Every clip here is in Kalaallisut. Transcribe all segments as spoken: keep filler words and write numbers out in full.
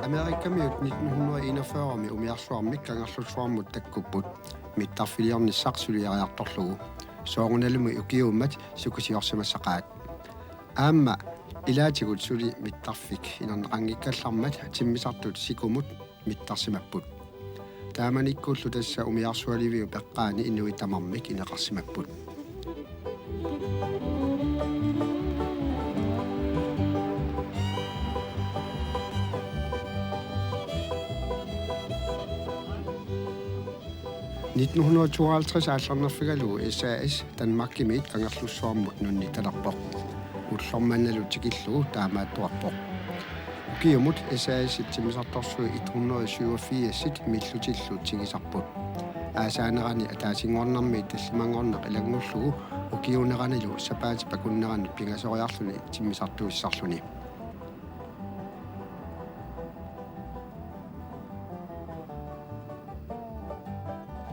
Amerikamiut nitten hundrede enogfyrre-mi umiarsuarmik Kangerlussuarmut takkupput, mittarfiliornissaq suliariartorlugu. Soorunalumi ukiuummat sukasiorsimassaqaat. Aamma ilaatigut suli mittarfik inerneqanngikkallarmat timmisartut sikumut mittarsimapput. Taamanikkullu tassa umiarsualiviup eqqaani inuit tamarmik ineqarsimapput. Nitten hundrede tooghalvtreds aallarnerfigalugu S A S Danmarkimiit Kangerlussuarmut nunnittalerpoq. Ullormannalu tikillugu taamaattuarpoq. Ukiumut S A S-ip timmisartorsui et hundrede syvogfirs-it millutillu tigisarput. Aasaanerani ataasinngornermiit tallimanngorneq ilanngullugu ukiuuneranilu sapaatip akunneranut pingasoriarluni timmisartuussisarluni.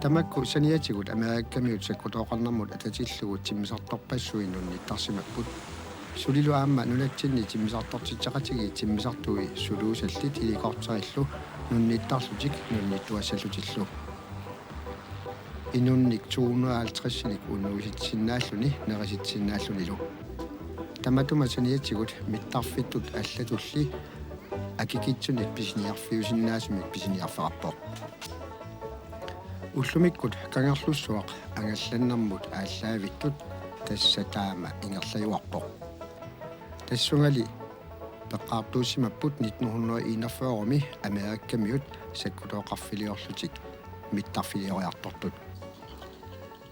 Tamakku saniatigut Amerikamiut sakkutooqarnermut atatillugu timmisartorpassui nunnittarsimapput. Sulilu aamma nunatsinni timmisartortitseqatigiit timmisartui suluusallit helikopterillu nunnittarlutik nunnittuassallutillu. Inunnik to hundrede og halvtreds-inik unnuisitsisinnaalluni nerisitsisinnaallutillu. Tamatuma saniatigut mittarfittut allatulli akikitsunik pisiniarfiusinnaasumik pisiniarfeqarpoq. Ullumikkut Kangerlussuaq angallannermut aallaavittut tassa taama ingerlajuarpoq. Tassungali peqqaartuussimapput nitten hundrede enogfyrre-mi Amerikamiut sakkutooqarfiliorlutik mittarfilioriartortut.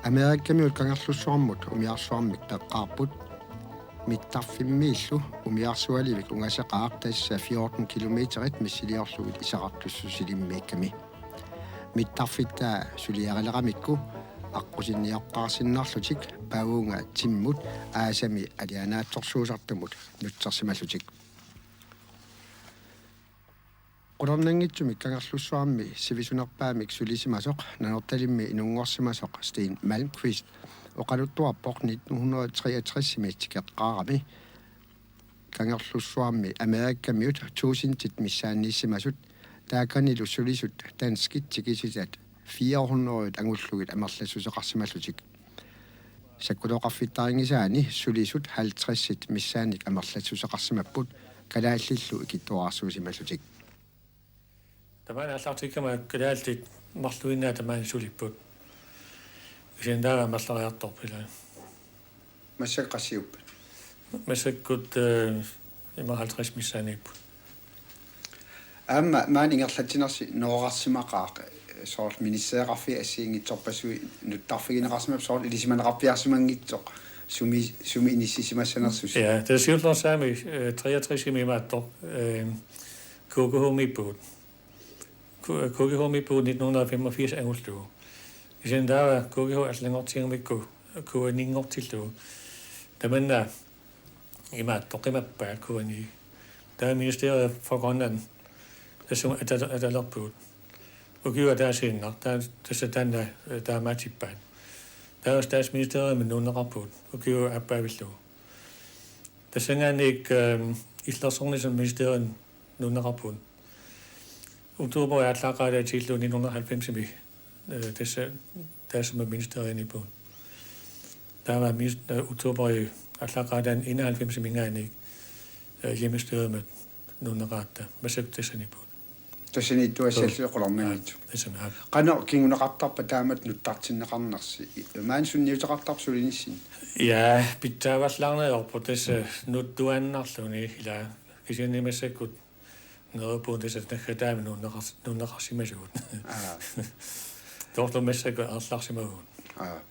Amerikamiut Kangerlussuarmut umiarsuarmik peqqaarput. Mittarfimmiillu umiarsualivik ungaseqaaq tassa fjorten kilometerit missiliorlugit iserartussusilimmiikkami. Mittarfittaa suliarileramikku aqqusinnioqqaarsinnarlutik pavunga timmut aasami alianaatsorsuusartumut nutsersimallutik. Qularnanngitsumik Kangerlussuarmi sivisunerpaamik sulisimasoq Nanortalimmi inunngorsimasoq Steen Malmquist oqaluttuarpoq nitten hundrede treogtres-imi tikeqqaarami Kangerlussuarmi Amerikamiut tusindit missaanniissimasut, taakkanilu sulisut danskit tikisitat fire hundrede angullugit amerlassuseqarsimallutik. Sakkutooqarfittarinngisaani sulisut halvtredsit missaannik amerlassuseqarsimapput kalaallillu ikittuararsuusimallutik. Tamaani aallartikkama kalaallit marluinnaat tamaani sulipput. Kisianni taava amerleriartorput ilaa. Massakkut qassiuppat? Massakkut, øh, enoghalvtreds missaaniipput. Aamma maani ingerlatsinersi noorarsimaqaaq, soorlu ministereqarfiit assigiinngitsorpassuit nuttarfigineqarsimapput, soorlu ilisimaneqarpiarsimanngitsoq sumi, sumi inissisimassanersusi. Ja, tassa siullersaami, øh, treogtres-imi imaattoq, øh, K G H-miippugut. K-, K G H-miippugut nitten hundrede og femogfirs angullugu. Kisianni taava K G H allanngortigamikku K N I-nngortillugu. Tamanna imaattoq qimappaa K N I. Taava Ministeriet for Grønland tassunga atal-, atalerpugut. Ukioq ataasiinnaq, taa-, tassa taanna, øh, taamaatippaat. Taava Statsministeriumut nuunneqarpugut, ukioq aappaavillugu. Tassanngaanniit, øh, Illersornissamut Ministeriumut nuunneqarpugut. Oktoberip aallaqqaataani tikillugu nitten hundrede og halvfems-imi, øh, tassa taassuma ministerianiippugut. Taava minis-, øh, oktoberip aallaqqaataani enoghalvfems-iminngaanniit, øh, hjemmestyret nuunneqaratta, massakkut tassaniippugut. Tassaniittuassallugu qularnanngitsoq. Tassami, aap. Qanoq kinguneqartarpa taamatut nuttartinneqarnersi? Maani sunniuteqartarpa sulinissinni? Ja, pitsaavallaarneq ajorpoq tassa nuttuaannarluni ilaa, kisianni massakkut neriuppugut tassa naggataamik nuunneqars-, nuunneqarsimasugut. Aap. Soorlu massakkut amerlarsimavugut. Aap.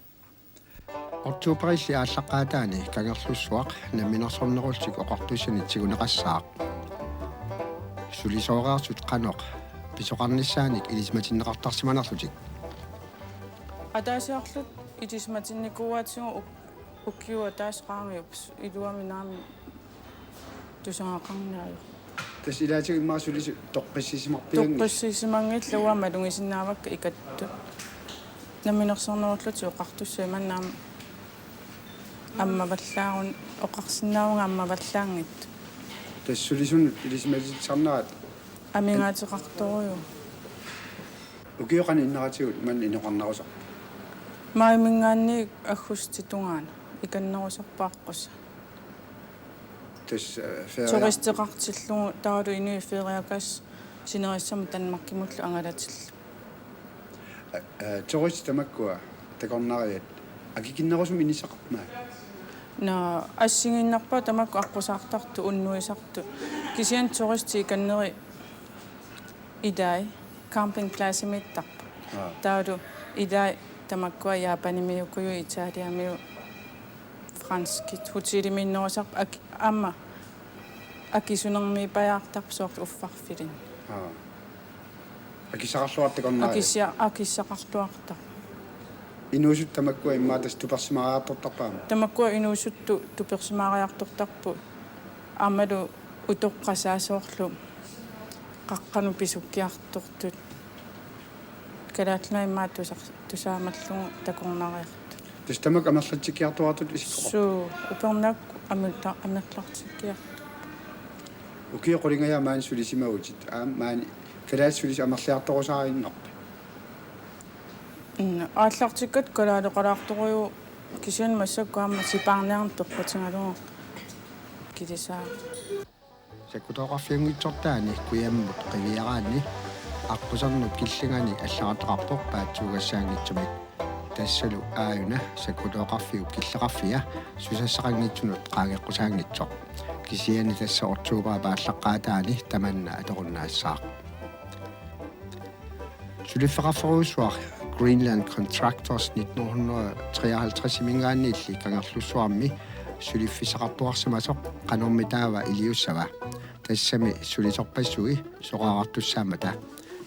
Oktoberilli aallaqqaataani Kangerlussuaq Namminersornerullutik Oqartussanit tiguneqassaaq. Sulisooreersut qanoq pisoqarnissaanik ilisimatinneqartarsimanerlutik. Ataasiarluta ilisimatinnikuuaatigut uk-, ukioq ataaseq qaangiuppoq iluamik naamik tusagaqarneq ajorpoq. Tassa ilaatigut immaqa sulisut toqqissisimarpianngillat? Toqqissisimanngillat, uanga malugisinnaavakka ikattut. Namminersornerullutik Oqartussat imannak aamma ammavallaarun-, oqarsinnaavunga ammavallaanngitsut. Tassa sulisunut ilisimatitsisarnerat Amigaateqartorujuk. Ukioq qanoq inneratigut maanna inoqarnerusarpa? Maajiminngaanniit aggustip tungaanut ikannerusarput aqqusaat. Tassa, øh, feria- Turisteqartillugu taavalu inuit feriakassaat sinerissamut Danmarkimullu angalatillugu. Øh, øh, turistit tamakkua takornariat akikinnerusumik inissaqarput? Naa, assigiinnarpaat tamakku aqqusaartartut unnuisartut. Kisianni turistit ikannerit ilai campingpladsimiittarput. Aa. Taavalu ilai tamakkua Japanimiukujuit, Italiamiut, franskit, hotelimiinnerusarput ak-, aamma akisunermiipajaartarput soorlu uffarfilinnut. Aa. Akissaqarluartut takornariat? Akissia-, akissaqarluartarput. Inuusuttut tamakkua immaqa tassa tupersimariartortarput aamma? Tamakkua inuusuttut tupersimariartortarput. Aammalu utoqqasaat soorlu qaqqanut pisukkiartortut. Kalaallit Nunaat immaqa tusar-, tusaamallugu takornariartut. Tassa tamakku amerlatsikkiartuaartutut isikkoqarpa? Suu, upernaakkut amerla-, amerlatsikkiartut. Ukiut qulingajaat maani sulisimavutit, aamma maani kalaallisut sulisut amerliartorusaariinnarpit? Mm, aallartikkatta kalaaleqalaartorujuk, kisianni massakkut aamma sipaarniarneq peqqutigalugu kilisaa. Sakkutooqarfiunngitsortaani kujammut qiviaraanni aqqusernut killingani allagartaqarpoq paatsuugassaanngitsumik. Tassalu aajuna sakkutooqarfiup killeqarfia susassaqanngitsunut qaangeqqusaanngitsoq. Kisianni tassa oktobarip aallaqqaataani tamanna atorunnaassaaq. Suliffeqarferujussuaq Greenland Contractors nitten hundrede treoghalvtreds-iminngaanniilli Kangerlussuarmi suliffissaqartuarsimasoq qanormi taava iliussava? Tassami sulisorpassui soraartussaammata.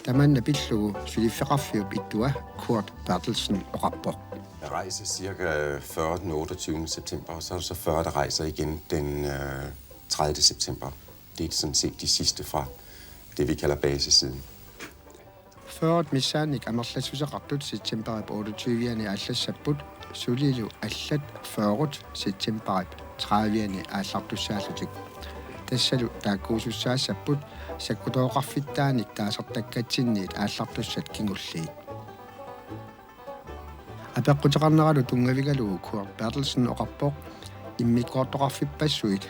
Tamanna pillugu suliffeqarfiup ittua Kurt Berthelsen oqarpoq. Jeg rejser cirka fyrre den otteogtyvende september, og så er der så fyrre, der rejser igen den øh, tredivte september. Det er sådan set de sidste fra det, vi kalder basesiden. Fyrret missaannik amerlassuseqartut septemberip otteogtyve-ani aallassapput, sulilu allat fyrret septemberip tredive-ani aallartussaallutik. Tassalu taakkuusussaassapput sakkutooqarfittaanik taasartakkatsinniit aallartussat kingulliit. Apeqquteqarneralu tunngavigalugu Kurt Berthelsen oqarpoq immikkoortoqarfippassuit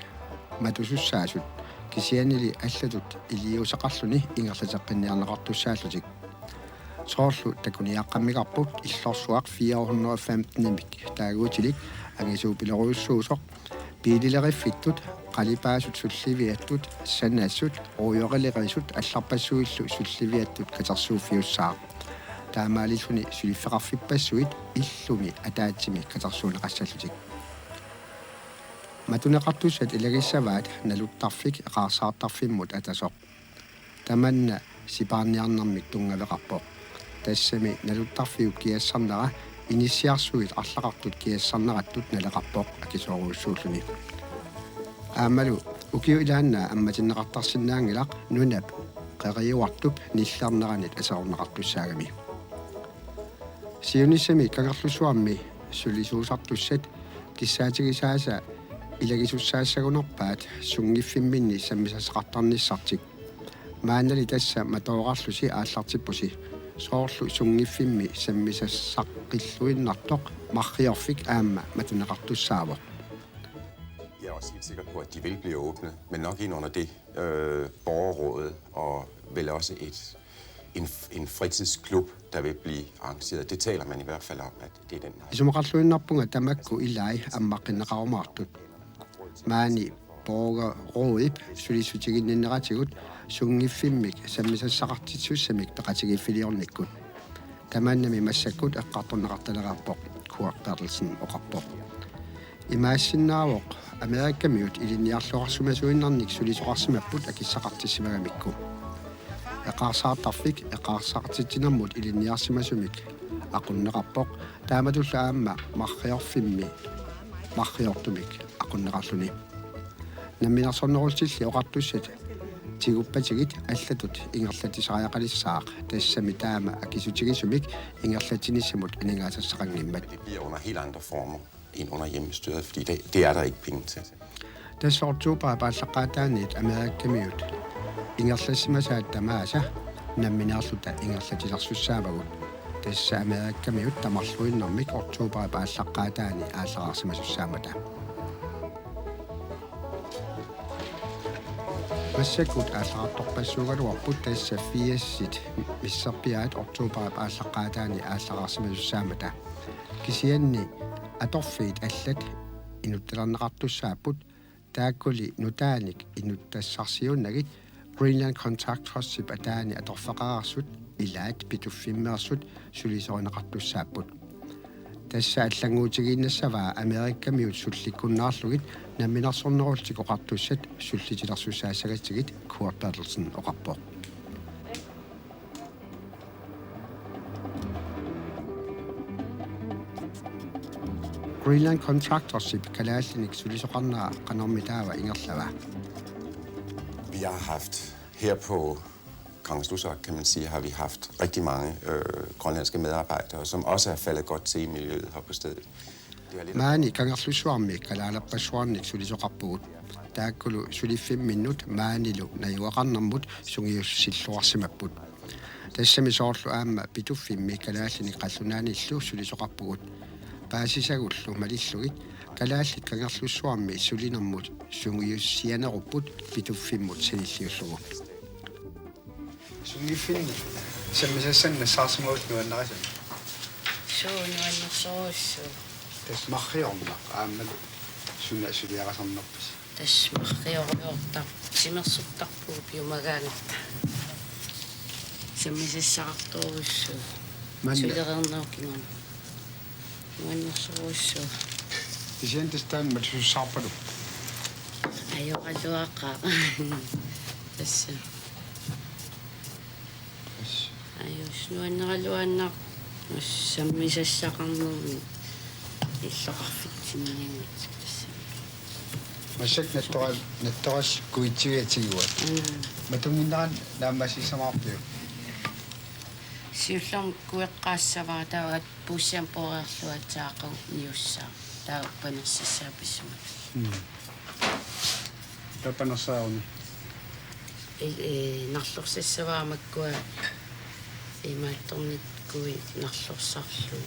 matusussaasut, kisiannili allatut iliuuseqarluni ingerlateqqinniarneqartussaallutik. Soorlu takuniaqqammigarput illorsuaq fire hundrede og femten-imik taaguutilik angisuupilorujussuusoq, biilileriffittut, qalipaasut sulliviattut, sanassut, ruujorilerisut allarpassuillu sulliviattut katersuuffiussaaq. Taamaalilluni suliffeqarfippassuit illumi ataatsimi katersuunneqassallutik. Matuneqartussat ilagissavaat naluttarfik eqaarsaartarfimmut atasoq. Tamanna sipaarniarnermik tunngaveqarpoq. Tassami naluttarfiup kiassarnera inissiarsuit arlaqartut kiassarnerattut naleqarpoq akisoorujussuulluni. Aammalu ukiup ilaannaa ammatinneqartarsinnaanngilaq nunap qeriuartup nillerneranit aserorneqartussaagami. Siunissami Kangerlussuarmi sulisuusartussat kissaatigisaasa ilagisussaassagunarpaat sunngiffimminni sammisassaqartarnissartik. Maannali tassa matoorarlusi aallartippusi, soorlu sunngiffimmi sammisassaqqilluinnartoq Marriorfik aamma matuneqartussaavoq. Jeg er også helt sikker på, at de vil blive åbnet, men nok ind under det øh, borgerrådet og vel også et, en, en fritidsklub, der vil blive arrangeret. Det taler man i hvert fald om, at det er den vej. Isumaqarluinnarpunga tamakku ilai ammaqqinneqarumaartut. Maani borgerrådip sulissutiginninneratigut sunngiffimmik sammisassaqartitsisussamik peqatigiiffiliornikkut. Tamannami massakkut eqqartorneqartalereerpoq, Kurt Berthelsen oqarpoq. Imaassinnaavoq Amerikamiut ilinniarluarsimasuinnarnik sulisoqarsimapput akissaqartissimagamikku. Eqaarsaartarfik eqaarsaartitsinermut ilinniarsimasumik aqunneqarpoq, taamatullu aamma Marriorfimmi Marriortumik aqunneqarluni. Namminersornerullutilli oqartussat tiguppatigit allatut ingerlatsisariaqalissaaq, tassami taama akisutigisumik ingerlatsinissamut aningaasassaqanngimmat. Det bliver under helt andre former end under hjemmestyret, fordi det, det er der ikke penge til. Tassa oktobarip aallaqqaataaniit Amerikamiut Ingerlassimasaat tamaasa nammineerluta ingerlatilersussaavagut. Tassa Amerikamiut tamarluinnarmik oktoberip aallaqqaataani aallararsimasussaammat. Massakkut aallarartorpassuugaluarput, tassa firsit misserpiaat oktoberip aallaqqaataani aallararsimasussaammat. Kisianni atorfiit allat inuttalerneqartussaapput, taakkuli nutaanik inuttassarsiunnagit Greenland Contractorsip ataani atorfeqareersut ilaat Pituffimmeersut sulisorineqartussaapput. Tassa allannguutigiinnassavaa Amerikamiut sullikkunnaarlugit Namminersornerullutik Oqartussat sullitilersussaassagatsigit, Kurt Berthelsen oqarpoq. Greenland Contractorsip kalaallinik sulisoqarnera qanormitaava ingerlava? Vi har haft, her på Kangerlussuaq, kan man sige, har vi haft rigtig mange øh, grønlandske medarbejdere, som også er faldet godt til i miljøet her på stedet. Det har lidt Maani Kangerlussuarmi kalaalerpassuarnik sulisoqarpugut. Taakkulu suliffimminnut maanilu najugaqarnermut sungiussilluarsimapput. Tassami soorlu aamma Pituffimmi kalaallinik qallunaanillu sulisoqarpugut. Paasisagullu malillugit kalaallit Kangerlussuarmi sulinermut sungiussianerupput Pituffimmut sanilliullugu. Sumiiffinni sammisassannik nassaarsimagussi nuannarisannik? Suu, nuannersorujussuuvoq. Tassa marriorneq aammalu suna suliarasarnerpisi? Tassa marriorujoortarpoq, timersortarpugut piumagaangatta. Sammisassaqartorujussuuvoq. Manna? Sulereernerup kingorna. Nuannersorujussuuvoq. Kisianni tassa taanna matusussaarpaluppoq. Ajoraluaqaaq. Tassa. Tassa. Ajus nuanneraluaannaq sammisassaqarnermi illoqarfitsinniarnermik tassa. Massakkut nattoras-, nattorassikkuitsigiga tiguat. Mm. Matunnginnerani naammassissamaarpiuk? Siullermik kueqqaassavara taava puussiamik pooreerlugu aatsaat aqagu niussaaq. Taava panersissaapissuma. Mm. Taava panersaaruni? I-, i-, narlorsassavara makkua imaattornikkui narlorsarlugu.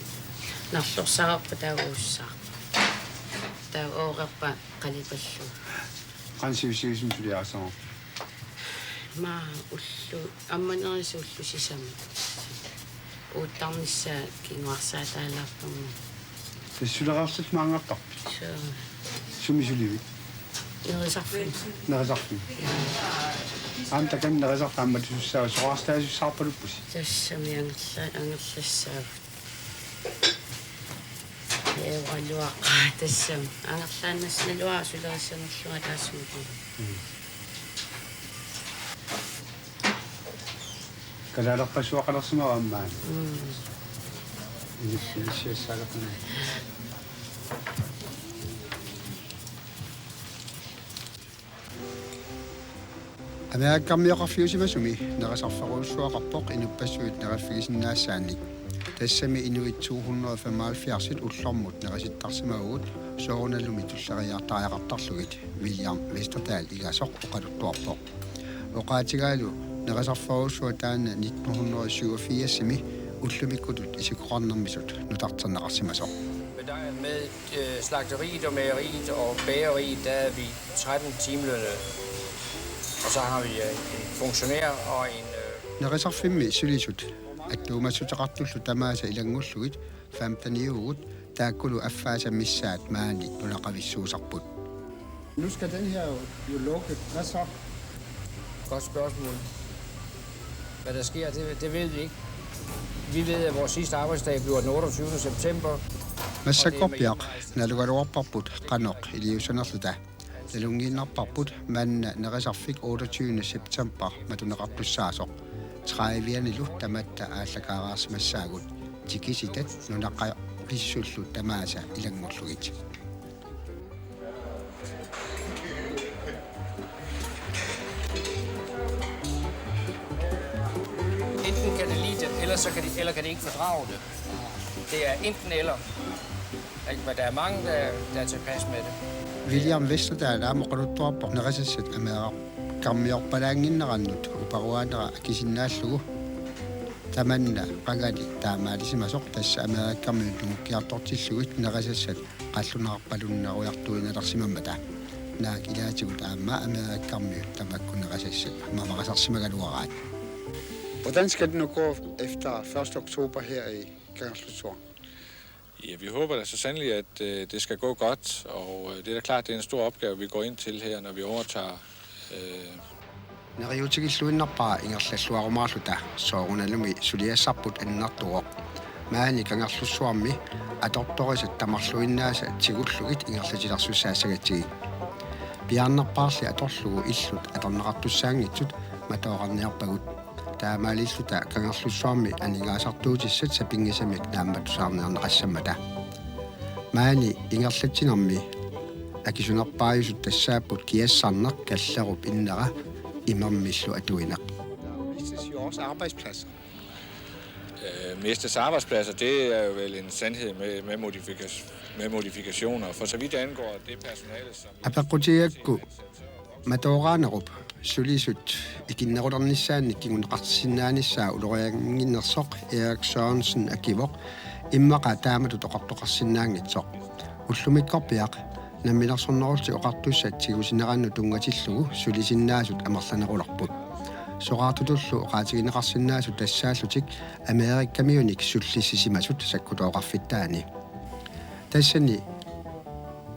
Narlorsararpat taava uussaaq. Taava oorerpat qalipallugu. Qanoq sivisutigisumik suliarissavarput? Maa ullut ammanerisa ullut sisamat. Uuttarnissaa kinguarsaataalaartarmat. Tassa sulereersut maanngartarpit? Suu. Sumi sulivit? Nerisarfimmi. Nerisarfimmi. Aamma takanna nerisarfik aamma matusussaavoq, soraartaasussarpaluppusi? Tassami angerla-, angerlassaagut. Ajoraluaqaaq tassami. Angerlaannassaluara sulerissanerlunga taassuma. Mm. Kalaalerpassuaqalersimavoq aamma maani. Mm. Inissi-, inissiassaalerpunga. Amerikamioqarfiusimasumi nerisarferujussuaqarpoq inuppassuit neriffigisinnaassaannik. Tassami inuit to hundrede og femoghalvfjerds ullormut nerisittarsimavugut, soorunalumi tulleriiaartariaqartarlugit, William Westerdahl Igasoq oqaluttuarpoq. Oqaatigaalu nerisarferujussuaq taanna nitten hundrede og syvogfirsimi ullumikkutut isikkoqarnermisut nutarterneqarsimasoq. Med, der, med øh, slagteriet og mejeriet og bageriet, der er vi tretten timelønnede. Og så har vi øh, en funktionær og en... Øh... Nerisarfimmi sulisut attuumassuteqartullu tamaasa ilanngullugit femteniuvugut, taakkulu affaasa missaat maani nunaqavissuusarput. Nu skal den her jo lukke. Hvad så? Godt spørgsmål. Hvad der sker, det, det ved vi ikke. Vi ved, at vores sidste arbejdsdag bliver den otteogtyvende september. Massakkorpiaq nalugaluarparput qanoq iliussanerluta. Nalunngiinnarparput manna nerisarfik otteogtyvende september matuneqartussaasoq. Tredivianilu tamatta aallakaareersimassaagut, tikisitat nunaqavissullu tamaasa ilanngullugit. Enten kan de lide det, ellers så kan de, eller kan de ikke fordrage det. Det er enten eller. Ikke? Men der er mange, der, der er tilpas med det. William Westerdahl aamma oqaluttuarpoq nerisassat ameeraq Karmiorpalaannginnerannut uparuaanera akisinnaallugu tamanna qangali taamaalisimasoq, tassa Amerikamiut nungukkiartortillugit nerisassat qallunaarpalunnerujartuinnalersimammata. Naak ilaatigut aamma Amerikamiut tamakku nerisassat mamarisarsimagaluaraat. Hvordan skal det nu gå efter første oktober her i Kangerlussuaq? Ja, vi håber da så sandelig, at øh, det skal gå godt, og øh, det er da klart, det er en stor opgave, vi går ind til her, når vi overtager. Øh, Neriuutigilluinnarpara ingerlalluarumaarluta, soorunalumi suliassarput annertuvoq. Maani Kangerlussuarmi atortorisat tamarluinnaasa tigullugit ingerlatilersussaassagatsigit. Piaarnerpaarli atorlugu illut atorneqartussaanngitsut matoorarniarpagut. Taamaalilluta Kangerlussuarmi aningaasartuutissat sapinngisamik naammatusaarniarneqassammata. Maani ingerlatsinermi akisunerpaajusut tassaapput kiassarneq, kallerup innera imermillu atuineq. Mistes jo også arbejdspladser. Øh, mistes arbejdspladser, det er jo vel en sandhed med, med, modifikas- med modifikationer. For så vidt angår det personale, som... Apeqqutigigakku matooraanerup sulisut ikinnerulernissaannik kinguneqarsinnaanissaa uloriannginnersoq Erik Sørensen akivoq, immaqa taamatut oqartoqarsinnaanngitsoq. Ullumikkorpiaq Namminersornerullutik Oqartussat tigusinerannut tunngatillugu sulisinnaasut amerlanerulerput. Soraartutullu oqaatigineqarsinnaasut tassaallutik Amerikamiunik sullissisimasut sakkutooqarfittaani. Tassani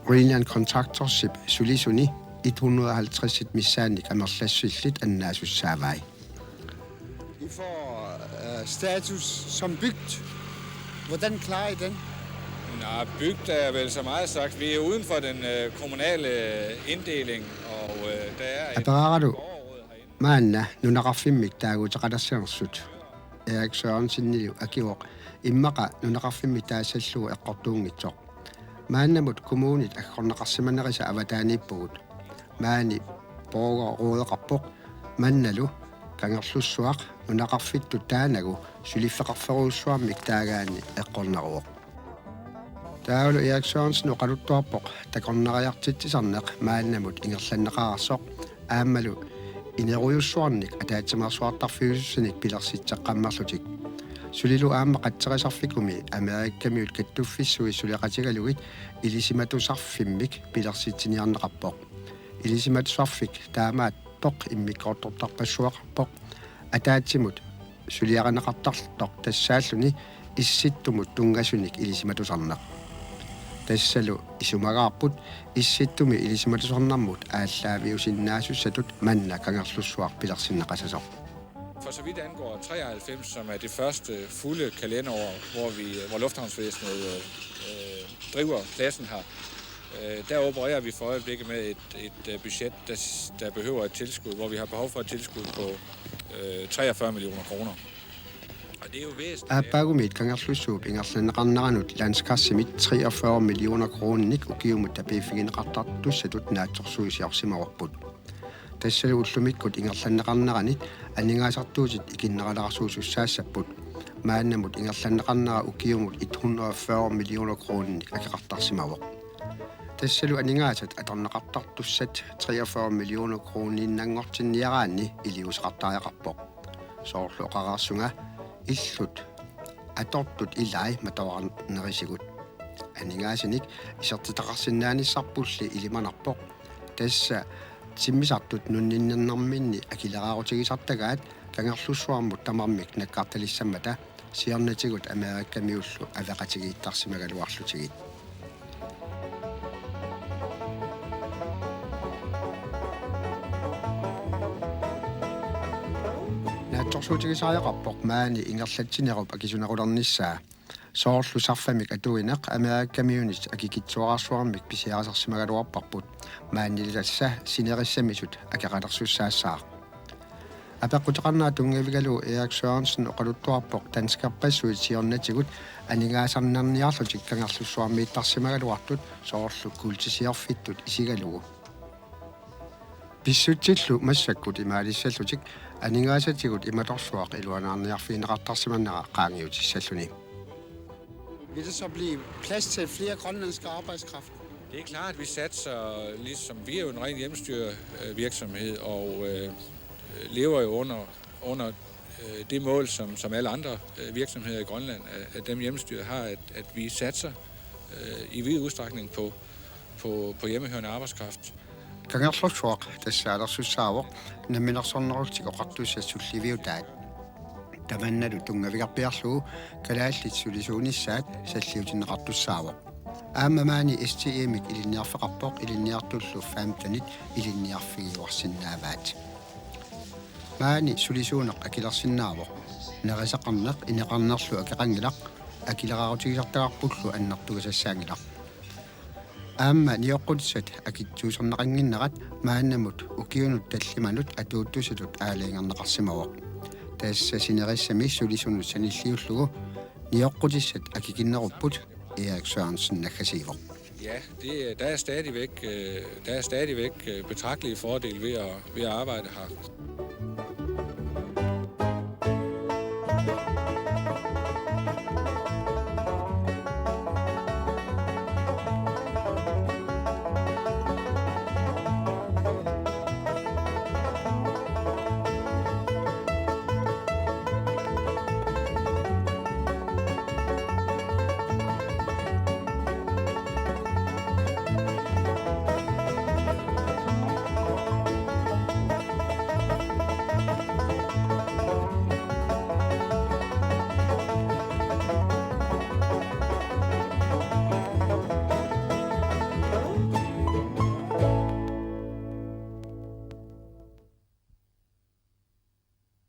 Greenland Contractorship sulisuni et hundrede og halvtreds missaannik amerlassillit annaasussaavai. I får øh, status som bygd. Hvordan klarer I den? Nå, bygd er vel så meget sagt. Vi er uden for den øh, kommunale inddeling, og øh, der er et Aperaaralu borgerråd herinde. Maanna nunaqarfimmik taaguuteqalersimanersut. Erik Sørensenilu akivoq immaqa nunaqarfimmik taassallugu eqqortuunngitsoq. Maannamut kommunit aggorneqarsimanerisa avataaniippugut. Maani borgerrådeqarpoq, mannalu Kangerlussuaq nunaqarfittut taanagu suliffeqarferujussuarmik taagaanni eqqorneruvoq. Taavalu Erik Sørensen oqaluttuarpoq takornariartitsisarneq maannamut ingerlanneqareersoq aammalu inerujussuarnik ataatsimeersuartarfiusussanik pilersitseqqammerlutik. Sulilu aamma qatserisarfikumi Amerikamiut kattuffissui suleqatigalugit ilisimatusarfimmik pilersitsiniarneqarpoq. Ilisimatusarfik taamaattoq immikkoortortarpassuaqarpoq, ataatsimut suliarineqartartoq tassaalluni Issittumut tunngasunik ilisimatusarneq. Tassalu isumagaarput Issittumi ilisimatusarnermut aallaaviusinnaasussatut manna Kangerlussuaq pilersinneqassasoq. For så vidt angår treoghalvfems, som er det første fulde kalenderår, hvor, vi, hvor lufthavnsvæsenet øh, øh, driver pladsen her, øh, der opererer vi for øjeblikket med et, et øh, budget, der, der behøver et tilskud, hvor vi har behov for et tilskud på øh, treogfyrre millioner kroner. Og det er jo væsentligt. Aappaagumiit Kangerlussuup ingerlanneqarneranut landskassimit treogfyrre millioner krooninik ukiumut tapiiffigineqartartussatut naatsorsuisiorsimavarput. Tassalu ullumikkut ingerlanneqarneranit aningaasartuutit ikinneralaarsuusussaassapput. Maannamut ingerlanneqarnera ukiumut et hundrede og fyrre millioner krooninik akeqartarsimavoq. Tassalu aningaasat atorneqartartussat treogfyrre millioner krooniinnanngortinniaraanni iliuuseqartariaqarpoq. Soorlu oqareersunga illut atortut ilai matoorarnerisigut. Aningaasanik isertitaqarsinnaanissarpulli ilimanarpoq. Tassa timmisartut nunninnerminni akileraarutigisartagaat Kangerlussuarmut tamarmik nakkartalissammata siornatigut Amerikamiullu aveqatigiittarsimagaluarlutigit. Naatsorsuutigisariaqarpoq maani ingerlatsinerup akisunerulernissaa. Soorlu sarfamik atuineq Amerikamiunit akikitsuararsuarmik pisiarisarsimagaluarparput. Maannili tassa sinerissamisut akeqalersussaassaaq. Apeqquteqarnera tunngavigalugu Erik Sørensen oqaluttuarpoq danskerpassuit siornatigut aningaasarniarniarlutik Kangerlussuarmiittarsimagaluartut soorlu kuultisiorfittut isigalugu. Pissutsillu massakkut imaalissallutik aningaasatigut imatorsuaq iluanaarniarfigineqartarsimanera qaangiutissalluni. Vil der så blive plads til flere grønlandske arbejdskraft? Det er klart, at vi satser, ligesom vi er jo en ren hjemmestyrevirksomhed, og øh, lever jo under, under øh, det mål, som, som alle andre øh, virksomheder i Grønland, at, at dem hjemmestyret har, at, at vi satser øh, i vid udstrækning på, på, på hjemmehørende arbejdskraft. Kangerlussuaq tassaalersussaavoq namminersornerullutik oqartussat sulliviutaat. Tamannalu tunngavigerpiarlugu kalaallit sulisuunissaat salliutinneqartussaavoq. Aamma maani S T M-ik ilinniarfeqarpoq ilinniartullu femtenit ilinniarfigiuarsinnaavaat. Maani sulisuuneq akilersinnaavoq. Nerisaqarneq ineqarnerlu akeqanngilaq, akileraarutigisartagarpullu annertugasassaanngilaq. Aamma nioqqutissat akitsuuserneqannginnerat maannamut ukiunut tallimanut atuuttussatut aalajangerneqarsimavoq. Tassa sinerissami sulisunut sanilliullugu nioqqutissat akikinnerupput, Erik Sørensen naggasiivoq. Ja, det, der er stadigvæk, øh, der er stadigvæk øh, betragtelige fordele ved at, ved at arbejde her.